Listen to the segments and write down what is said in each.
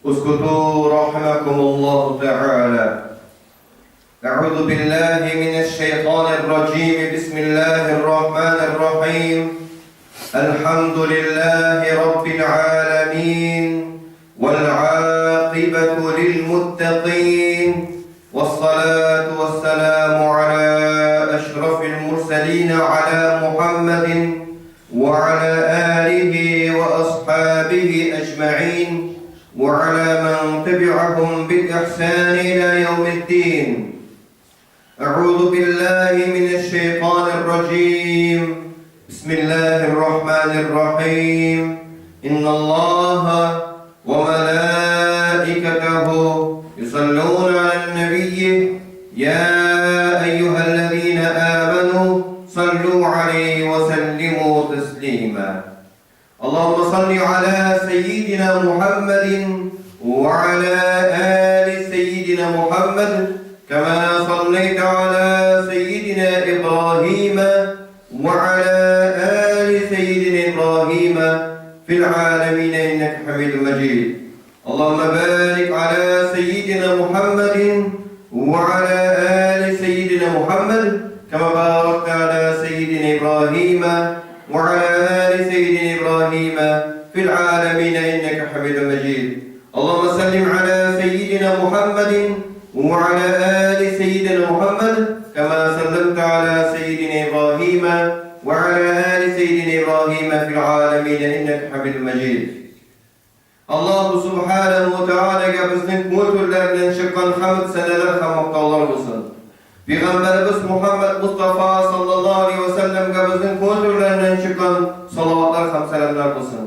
اسكتوا رحمكم الله تعالى. أعوذ بالله من الشيطان الرجيم. بسم الله الرحمن الرحيم. الحمد لله رب العالمين، والعاقبة للمتقين، والصلاة والسلام على أشرف المرسلين، على محمد وعلى آله وأصحابه أجمعين، وعلى من تبعهم بالإحسان إلى يوم الدين. أعوذ بالله من الشيطان الرجيم. بسم الله الرحمن الرحيم. إن الله وملائكته يصلون على النبي، يا أيها الذين آمنوا صلوا عليه وسلموا تسليما. اللهم صل على سيدنا محمد وعلى آل سيدنا محمد، كما صليت على سيدنا إبراهيم وعلى آل سيدنا إبراهيم في العالمين إنك حميد مجيد. اللهم بارك على سيدنا محمد وعلى آل سيدنا محمد، كما باركت على سيدنا إبراهيم وعلى آل سيدنا إبراهيم في العالمين إنك حميد مجيد. اللهم سلم على سيدنا محمد وعلى آل سيدنا محمد، كما سلمت على سيدنا إبراهيم وعلى آل سيدنا إبراهيم في العالمين إنك حميد مجيد. Аллаһу Субханаһу ва Тәгаләгә безнең күңел түрләреннән чыккан хәмд, сәнәләр һәм мактаулар булсын. Пәйгамбәребез Мухаммад Мустафа саллаллаһу алейһи ва сәлләмгә безнең күңел түрләреннән чыккан салаватлар һәм сәламнәр булсын.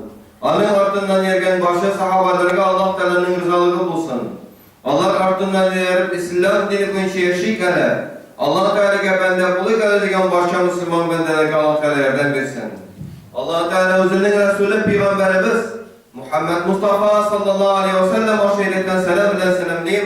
Аның артыннан йөргән барча сахабаларга Аллаһ Тәгаләнең ризалыгы булсын. Алар артыннан ияреп Ислам дине буенча яшик әле, Аллаһ Тәгаләгә бәндә булыйк әле дигән барча мөселман бәндәләргә Аллаһ Тәгалә ярдәм бирсен. Аллаһ Тәгалә үзенең Рәсүле пәйгамбәребез Мухаммад Мустафа саллаллаһу алейһи ва сәлләм аша өйрәткән сәлам белән сәламлим.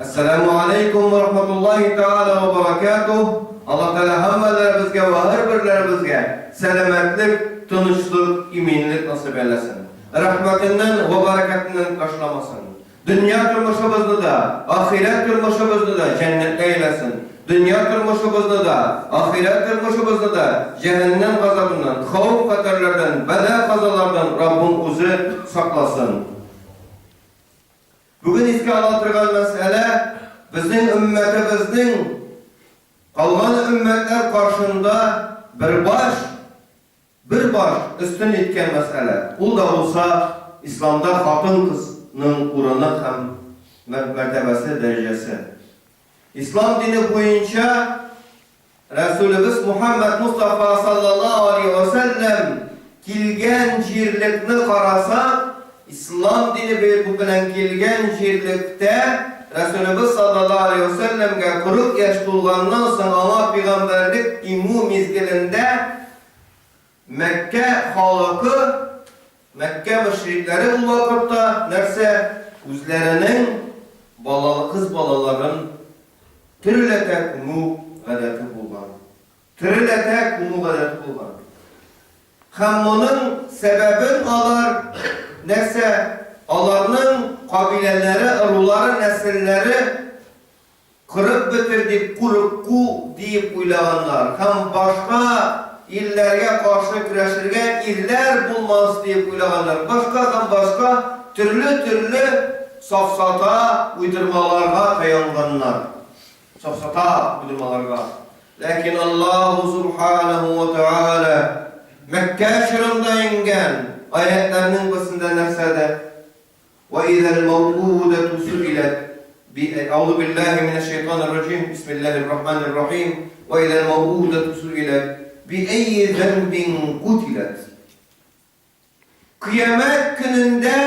Әссәламу алейкум ва рахматуллаһи тәгалә ва баракатуһ. Аллаһ Тәгалә һәммәләребезгә вә һәрберләребезгә сәламәтлек, тынычлык, иминлек насыйп әйләсен. Рәхмәтеннән вә бәрәкәтеннән ташламасын. Дөнья тормышыбызны да, ахирәт тормышыбызны да җәннәткә әйләсен. Дөнья тормышыбызны да, ахирәт тормышыбызны да җәһәннәм газабыннан, хәвеф-хәтәрләрдән, бәла-казалардан Раббым үзе сакласын. Бүген искә ала торган мәсьәлә, безнең өммәтебезнең калган өммәтләр каршында бер баш, Бер баш өстен иткән мәсьәлә, ул да булса исламда хатын-кызның урыны һәм мәртәбәсе, дәрәҗәсе. Ислам дине буенча Рәсүлебез Мухәммәд Мостафа саллаллаһу алейһи вә сәлләм килгән җирлекне карасак, ислам дине белән килгән җирлектә Рәсүлебез саллаллаһу алейһи вә сәлләмгә 40 яшь тулганнан соң аңа пигамбәрлек иңү мизгелендә Мәккә халыкы, Мәккә мөшрикләре ул вакытта нәрсә, үзләренең балалы кыз балаларын тереләтә күмү гадәте булган. Тереләтә күмү гадәте булган. Һәм моның сәбәбен алар нәрсә, аларның кабиләләре, ырулары, нәселләре Кырып бетер дип курыкку диеп уйлаганнар һәм башка илләргә каршы көрәшергә ирләр булмас диеп уйлаганнар. Башка һәм башка төрле-төрле сафсата уйдырмаларга таянганнар. Сафсата уйдырмаларга. Ләкин Аллаһу Субханаһу ва Тәгалә Мәккә чорында иңгән аятьләрнең берсендә нәрсә дә? وإذا الموءودة سئلت أعوذ بالله من الشيطان الرجيم، بسم الله الرحمن الرحيم. وإذا الموءودة سئلت بأي ذنب قتلت. Кыямәт көнендә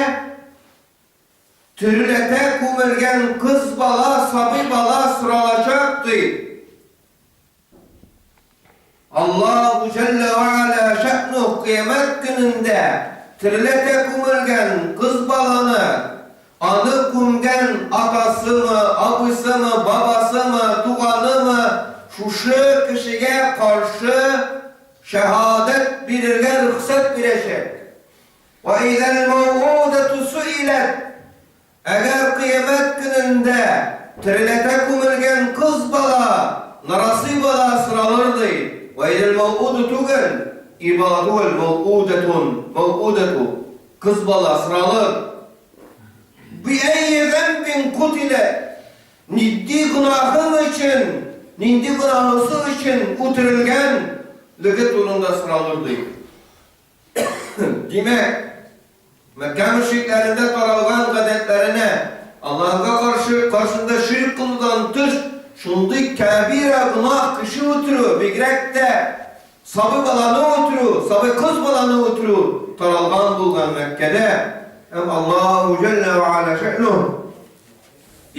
тереләтә күмелгән кыз бала, сабый бала соралачак, ди. Аллаһу җәллә вә галә шәънүһ кыямәт көнендә тереләтә күмелгән кыз баланы, аны күмгән атасымы, абыйсымы, бабасымы, туганымы, шушы кешегә каршы шәһадәт бирергә рөхсәт бирәчәк. Вә изәл мәүгудәтү сүиләт. Әгәр кыямәт көнендә тереләтә күмелгән кыз бала, нарасый бала соралыр, ди. Вә идел мәүуду түгел, ир бала түгел, мәүудәтун, мәүудәту, кыз бала соралыр. Би әйи зәмбин кутиләт, нинди гөнаһың өчен, нинди гөнаһысы өчен үтерелгәнлеге турында соралыр, ди. Димәк, Мәккә мөшрикләрендә таралган гадәтләренә, Аллаһыга каршы каршында ширк кылудан тыш, шундый кәбирә гөнаһ кеше үтерү, бигрәк тә сабый баланы үтерү, сабый кыз баланы үтерү таралган булган Мәккәдә. Һәм Аллаһу җәллә вә аля шә'нүһ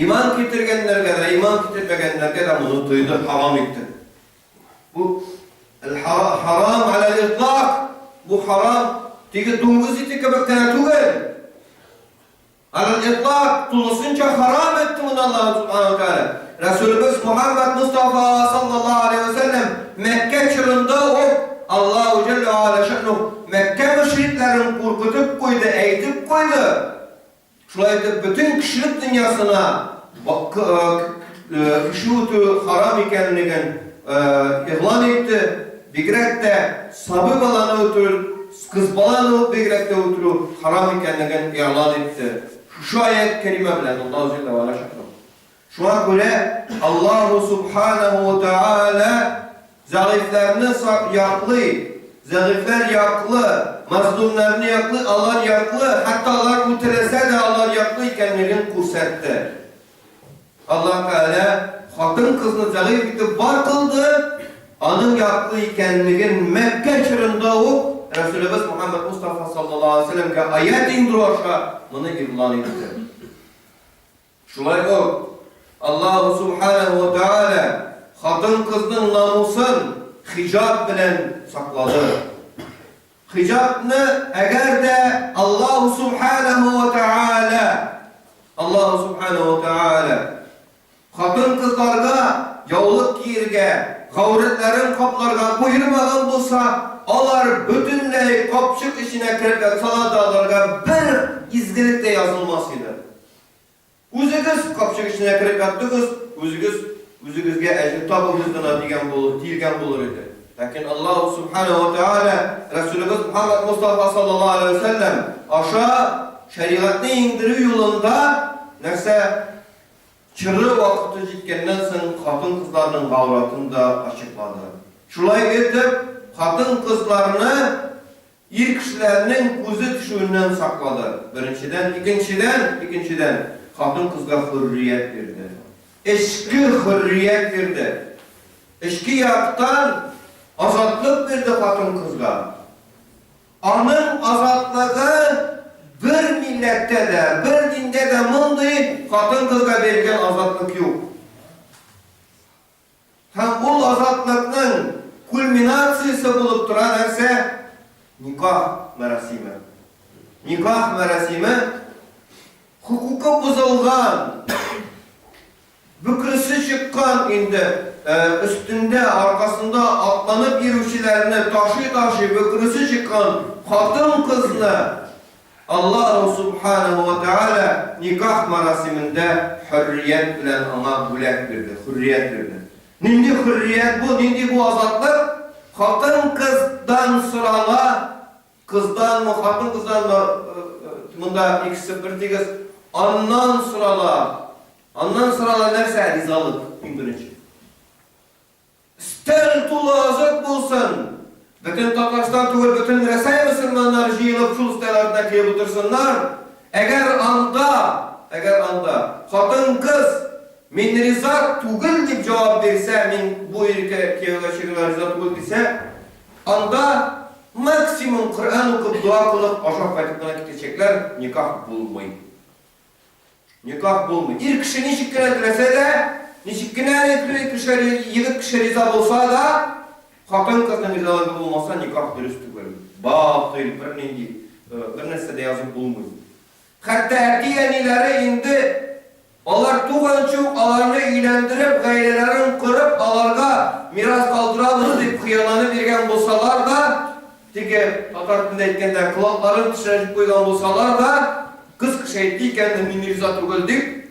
иман китергәннәргә дә, иман китермәгәннәргә дә моны тыйды, харам итте. Бу харам аля-итлак, бу харам теге дуңгыз ите кебек кенә түгел. Аля-итлак тулысынча харам итте моны Аллаһ субханаһу ва тааля. Расулыбыз Мухаммад Мустафа саллаллаһу алейхи ва саллям Мәккә чорында ук Аллаһу җәллә ва аля шә'нү Мәккә мөшрикләрен куркытып куйды, әйтеп куйды. Шулай итеп, бөтен кешелек дөньясына кеше үтү харам икәнлеген игълан итте. Бигрәк тә сабый баланы үтерү, кыз баланы бигрәк тә үтерү харам икәнлеген игълан итте. Шушы аять кәримә белән Аллаһу җәллә ва аля шәкру. Шуңа күрә Аллаһу субханаһу ва тааля зәгыйфьләрне яклый, зәгыйфьләр яклы, мазлумнарны яклый, алар яклы, хәтта алар үтерелсә дә алар яклы икәнлеген күрсәтте. Аллаһ Тәгалә хатын-кызны зәгыйфь итеп бар кылды, аның яклы икәнлеген Мәккә чорында ук Рәсүлебез Мухәммәд Мустафа саллаллаһу алейһи ва сәлләмгә аять иңдерү аша моны игълан итте. Шулай ук Аллаһу Субханаһу ва Тааля хатын-кызның намусын хиҗап белән саклады. Хиҗапны әгәр дә Аллаһу Субханаһу ва Тааля Аллаһу Субханаһу ва Тааля хатын-кызларга яулык киергә, гаурәтләрен капларга боермаган булса, алар бөтенләй капчык эченә кереп ятсалар да аларга бер изгелек тә язылмас иде. Үзегез капчык эченә кереп яттыгыз, үзегез үзегезгә әҗер табыгыз гына дигән булыр, диелгән булыр иде. Ләкин Аллаһу субхана ва тааля Рәсүлебез Мухаммад Мустафа саллаллаһу алейһи ва сәлләм аша шәригатьне иңдерү юлында нәрсә чоры вакыты җиткәннән соң хатын-кызларның гауратын да ачыклады. Шулай итеп, хатын-кызларны Ир кешеләрнең күзе төшүеннән саклады, беренчедән, икенчедән, икенчедән, хатын-кызга хөррият бирде. Эчке хөррият бирде. Эчке яктан азатлык бирде хатын-кызга. Аның азатлыгы бер милләттә дә, бер диндә дә мондый хатын-кызга бирелгән азатлык юк. Һәм ул азатлыкның кульминациясе булып тора нәрсә? Никах мәрасиме. Никах мәрасиме хокукы бозылган, бөкресе чыккан инде өстендә, аркасында атланып йөрүчеләрне ташый-ташый бөкресе чыккан хатын-кызны Аллаһу Субханаһу ва Тәгалә никах марасимендә хөррият белән аңа бүләк бирде, хөррият бирде. Нинди хөррият бу, нинди бу азатлык? Хатын-кыздан сорала, кызданмы, хатын-кызданмы, монда икесе бер тигез, аннан сорала. Аннан сорала нәрсә? Ризалык, иң беренче. Өстәл тулы азык булсын! Бөтен Татарстан түгел, бөтен Рәсәй мөселманнары җыелып шул өстәл артына килеп утырсыннар. Әгәр анда, әгәр анда хатын-кыз мин риза түгел дип җавап бирсә, мин бу иргә кияүгә чыгырга риза түгел дисә, анда максимум Коръән укып, дога кылып, ашап кайтып кына китәчәкләр, никах булмый. Никах булмый. Ир кеше ничек кенә теләсә дә, ничек кенә ир кеше, егет кеше риза булса да, хатын-кызның ризалыгы булмаса, никах дөрес түгел. Батыйл, бернинди, бер нәрсә дә язып булмый. Хәтта әти-әниләре инде алар туганчы ук аларны өйләндереп, гаиләләрен корып, аларга мирас калдырабыз дип хыялланып йөргән булсалар да, теге татар телендә әйткәндә, колакларын төшереп куйган булсалар да, кыз кеше кеше әйтте икән, мин риза түгел дип,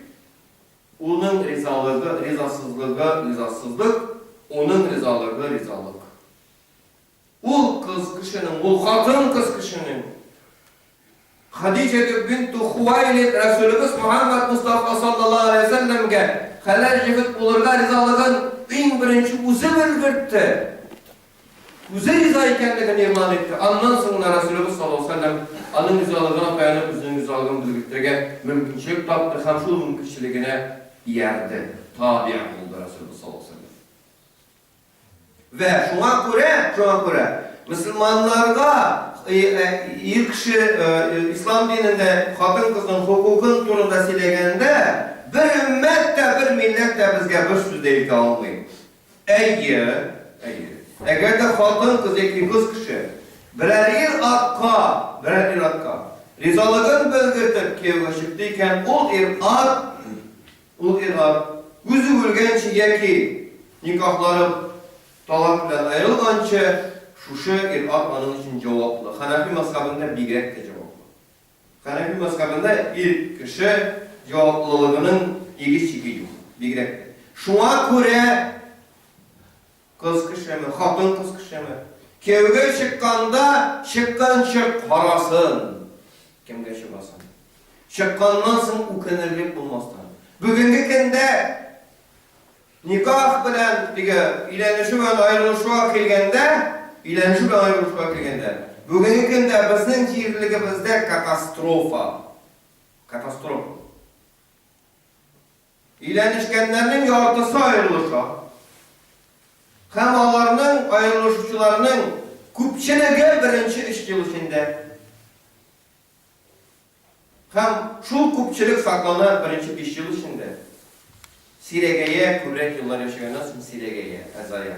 уның ризалыгы, ризасызлыгы, ризасызлык, уның ризалыгы, ризалык. Ул кыз кешенең, ул хатын-кыз кешенең Хадиҗә бинту Хувайлид Рәсүлебез Мөхәммәд Мостафа саллаллаһу алейһи ва сәлләмгә хәләл җефет булырга ризалыгын иң беренче үзе белгертте. Үзе риза икәнлеген игълан итте. Аннан соң гына Рәсүлебез саллаллаһу алейһи ва сәлләм аның ризалыгына таянып үзенең ризалыгын белгертергә мөмкинчелек тапты һәм шул мөмкинчелегенә иярде, табигъ булды Рәсүлебез саллаллаһу алейһи ва сәлләм. Вә шуңа күрә, шуңа күрә мөселманнарга ир кеше ислам динендә хатын-кызның хокукын турында сөйләгәндә, бер өммәт тә, бер милләт тә безгә бер сүз дә әйтә алмый. Әйе, әйе. Әгәр дә хатын-кыз яки кыз кеше берәр ир-атка, берәр ир-атка ризалыгын белгертеп кияүгә чыкты икән, ул ир-ат Ул ир-ат үзе үлгәнче яки никахланып талак белән аерылганчы, шушы ир-ат аның өчен җаваплы. Хәнәфи мәзһәбендә бигрәк тә җаваплы. Хәнәфи мәзһәбендә ир кеше җаваплылыгының иге-чиге юк, бигрәк тә. Шуңа күрә Кыз кешеме, хатын-кыз кешеме, кияүгә чыкканда чыкканчы карасын, кемгә чыгасын. Чыкканнан соң үкенерлек булмастан. Бүгенге көндә никах белән теге өйләнешү белән аерылышуга килгәндә, өйләнешү белән аерылышуга килгәндә, бүгенге көндә безнең җирлегебездә катастрофа. Катастрофа. Өйләнешкәннәрнең яртысы аерылыша. Һәм аларның, аерылышучыларның күпчелеге беренче өч ел эчендә. Һәм шул күпчелек саклана беренче 5 ел эчендә. Сирәгәя, күбрәк еллар яшәгәннән соң сирәгәя, азая.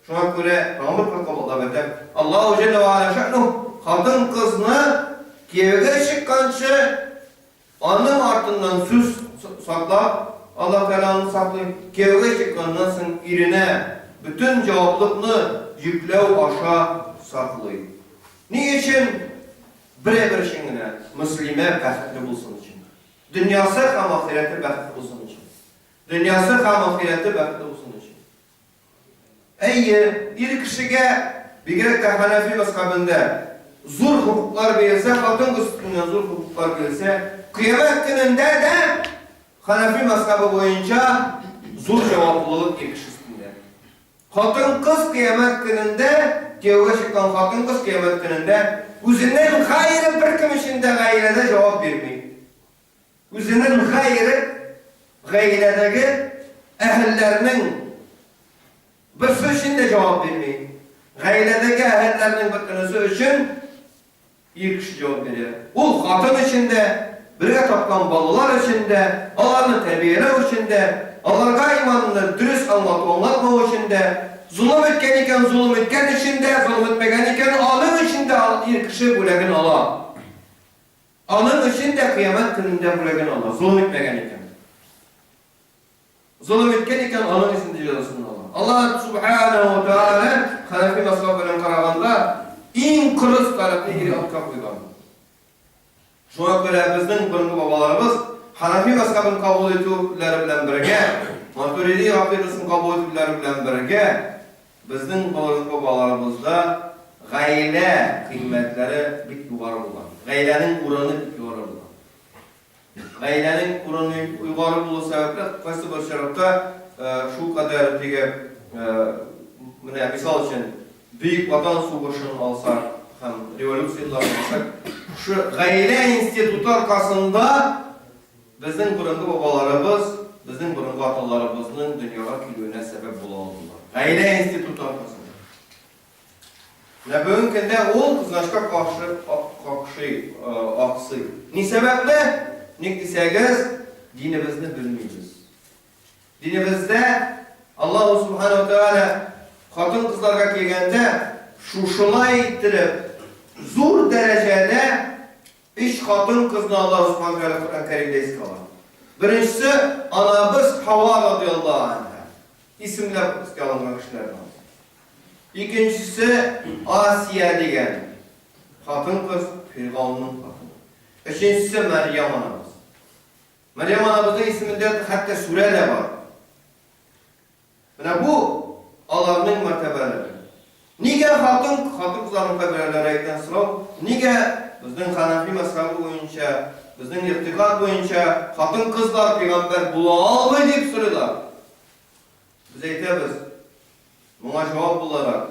Шуңа күрә тагын бер кат кабатлап әйтәм, Аллаһу җәллә вә аля шә'нүһ хатын-кызны кияүгә чыкканчы аның артыннан сүз саклап, Аллаһ Тәгалә аны саклый. Кияүгә чыкканнан соң иренә бөтен җаваплыкны йөкләү аша саклый. Ни өчен? Берәбер өчен генә, мөслимә бәхетле булсын өчен. Дөньясы һәм ахирәте бәхетле булсын өчен. Дөньясы һәм ахирәте бәхетле булсын өчен. Әйе, ир кешегә, бигрәк тә хәнәфи мәзһәбендә, зур хокуклар бирелсә, хатын-кыз өстеннән зур хокуклар бирелсә, кыямәт көнендә дә хәнәфи мәзһәбе буенча зур җаваплылык ир кеше өстендә. Хатын-кыз кыямәт көнендә, кияүгә чыккан хатын-кыз кыямәт көнендә үзеннән гайре беркем өчен дә гаиләдә җавап бирми. Үзенең гайре гаиләдәге әһелләрнең берсе өчен дә җавап бирми. Гаиләдәге әһелләрнең бөтенесе өчен ир кеше җавап бирә. Ул хатын өчен дә, бергә тапкан балалар өчен дә, аларны тәрбияләү өчен дә, аларга иманны дөрес аңлату аңлатмау өчен дә, золым иткән икән, золым иткән өчен дә, золым итмәгән икән, аның өчен дә ир кеше бүләген ала. Аның өчен дә кыямәт көнендә бүләген ала, золым итмәгән икән. Золым иткән икән, аның өчен дә җәзасын ала. Аллаһ Субханаһу ва Тааля Хәнәфи мәзһәбе белән караганда иң кырыс таләпне ир-атка куйган. Шуңа күрә безнең борынгы бабаларыбыз Хәнәфи мәзһәбен кабул итүләре белән бергә, Матуриди гакыйдасын кабул итүләре белән бергә, Безнең борынгы бабаларыбызда гаилә кыйммәтләре бик югары булган. Гаиләнең урыны бик югары булган. Гаиләнең урыны югары булу сәбәпле, кайсы бер очракта шулкадәр теге, менә мисал өчен, Бөек Ватан сугышын алсак һәм революция елларын алсак, шушы гаилә институты аркасында Безнең борынгы бабаларыбыз, безнең борынгы аталарыбызның дөньяга килүенә сәбәп була алдылар. Гаилә институты аркасында. Менә бүгенге көндә ул кызганычка каршы какшый, аксый. Ни сәбәпле? Ник дисәгез, динебезне белмибез. Динебездә Аллаһу субхана ва тааля хатын-кызларга килгәндә шушылай иттереп зур дәрәҗәдә Өч хатын-кызны Аллаһ Субхану ва Тәгалә Коръән Кәримдә искә ала. Беренчесе, анабыз Һава радияллаһу анһа. Исемләп искә алынган кешеләрдән. Икенчесе, Асия дигән хатын-кыз, Фиргаунның хатыны. Өченчесе Мәрьям анабыз. Мәрьям анабызның исемендә хәтта сүрә дә бар. Менә бу аларның мәртәбәләре. Нигә хатын, хатын-кызларның кайберәүләре әйткән сорау, нигә безнең Ханафи мәзһәбе буенча, безнең игътикад буенча хатын-кызлар пәйгамбәр була алмый дип сорыйлар. Без әйтәбез, моңа җавап буларак,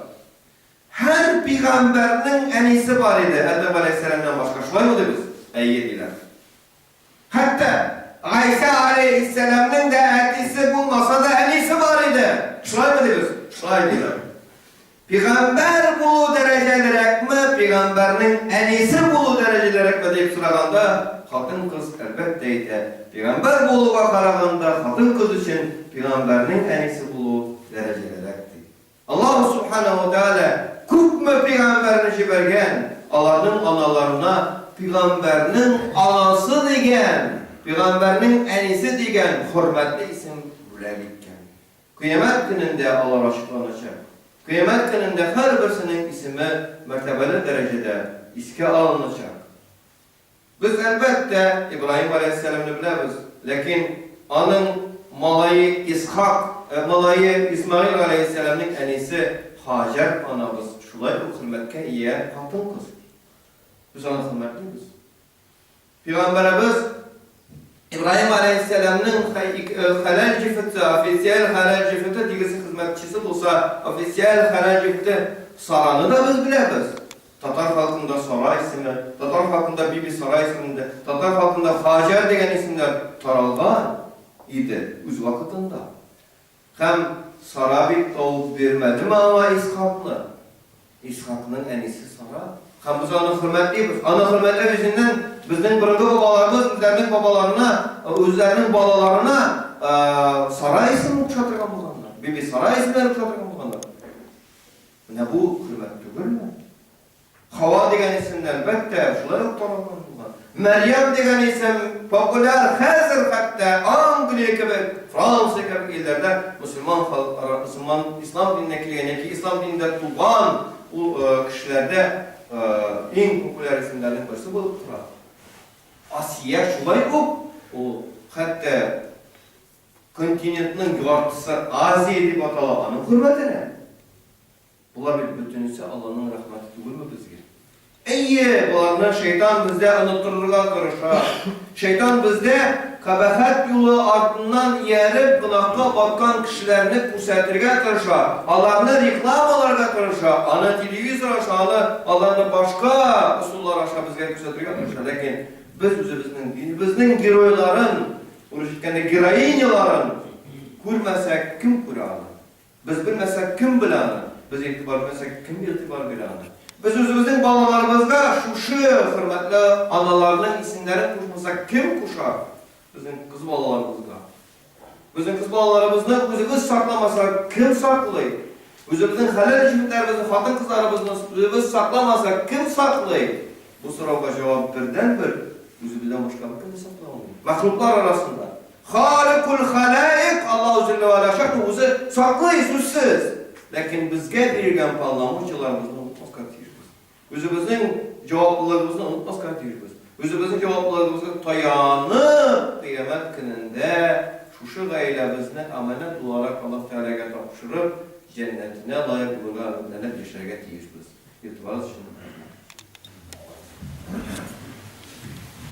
һәр пәйгамбәрнең әнисе бар иде, Адәм галәйһиссәламнән башка, шулаймы дибез? Әйе, диләр. Хәтта Гайсә аләйһиссәламнең дә әтисе булмаса да, әнисе бар иде. Шулаймы дибез? Шулай диләр. Пигамбәр булу дәрәҗәлерәкме, пигамбәрнең әнисе булу дәрәҗәлерәкме дип сораганда, хатын-кыз, әлбәттә, әйтә, пигамбәр булуга караганда хатын-кыз өчен пигамбәрнең әнисе булу дәрәҗәлерәк, ди. Аллаһу Сүбхәнәһү вә Тәгалә күпме пигамбәрне җибәргән, аларның аналарына пигамбәрнең анасы дигән, пигамбәрнең әнисе дигән хөрмәтле исем бүләк иткән. Кыямәт көнендә алар ачыкланачак. Кыямәт көнендә һәрберсенең исеме мәртәбәле дәрәҗәдә искә алыначак. Без, әлбәттә, Ибраһим галәйһиссәламне беләбез, ләкин аның малае Исхак, малае Исмәгыйль галәйһиссәламнең әнисе Һаҗәр анабыз шулай ук хөрмәткә ия хатын-кыз. Без аны хөрмәтлибез. Пәйгамбәребез Ибраһим галәйһиссәламнең хәләл җефете, официаль хәләл җефете, тигез хезмәтчесе булса, официаль хәләл җефете Сараны да без беләбез. Татар халкында Сара исеме, татар халкында Биби Сара исемендә, татар халкында Хаҗәр дигән исемнәр таралган иде үз вакытында. Һәм Сара бит тавып бирмәдеме аңа Исхакны? Исхакның әнисе Сара. Һәм без аны хөрмәтлибез. Аны хөрмәтләү йөзеннән безнең борынгы бабаларыбыз үзләренең бабаларына, үзләренең балаларына Сара исемен кушатырган булганнар. Биби Сара исемнәрен кушатырган булганнар. Менә бу хөрмәт түгелме? Хава дигән исемне, әлбәттә, шулай ук таралган булган. Мәрьям дигән исем популяр хәзер хәтта Англия кебек, Франция кебек илләрдә мөселман халыклары, мөселман ислам диненә килгән яки ислам динендә туган ул кешеләрдә иң популяр исемнәрнең берсе булып тора. Асия шулай ук ул хәтта Континентның яртысы Азия дип атала, аның хөрмәтенә. Болар бит бөтенесе Алланың рәхмәте түгелме безгә? Әйе, боларны шайтан бездә оныттырырга тырыша. Шайтан бездә кабахәт юлы артыннан ияреп гөнаһка баткан кешеләрне күрсәтергә тырыша, аларны рекламаларга тырыша, аны телевизор аша, аны аларны башка ысуллар аша безгә күрсәтергә тырыша. Ләкин без үзебезнең динебезнең геройларын Урыс әйткәндә, героиняларын күрмәсәк, кем күрә аны? Без белмәсәк, кем белә аны? Без игътибар бирмәсәк, кем игътибар бирә аны? Без үзебезнең балаларыбызга шушы хөрмәтле аналарның исемнәрен кушмасак, кем куша безнең кыз балаларыбызга? Безнең кыз балаларыбызны үзебез сакламасак, кем саклый? Үзебезнең хәләл җефетләребезне, хатын-кызларыбызны үзебез сакламасак, кем саклый? Бу сорауга җавап бердәнбер, үзебездән башка беркем дә саклый алмый. Мәхлуклар арасында. Халикул халаик, Аллаһу җәллә вә аля шәһру үзе саклый, сүзсез. Ләкин безгә бирелгән полномочияләребезне онытмаска тиешбез. Үзебезнең җаваплылыгыбызны онытмаска тиешбез. Үзебезнең җаваплылыгыбызга таянып, кыямәт көнендә шушы гаиләбезне аманәт буларак Аллаһ Тәгаләгә тапшырып, җәннәтенә лаек булырга өметләнеп яшәргә тиешбез. Игътибарыгыз өчен рәхмәт.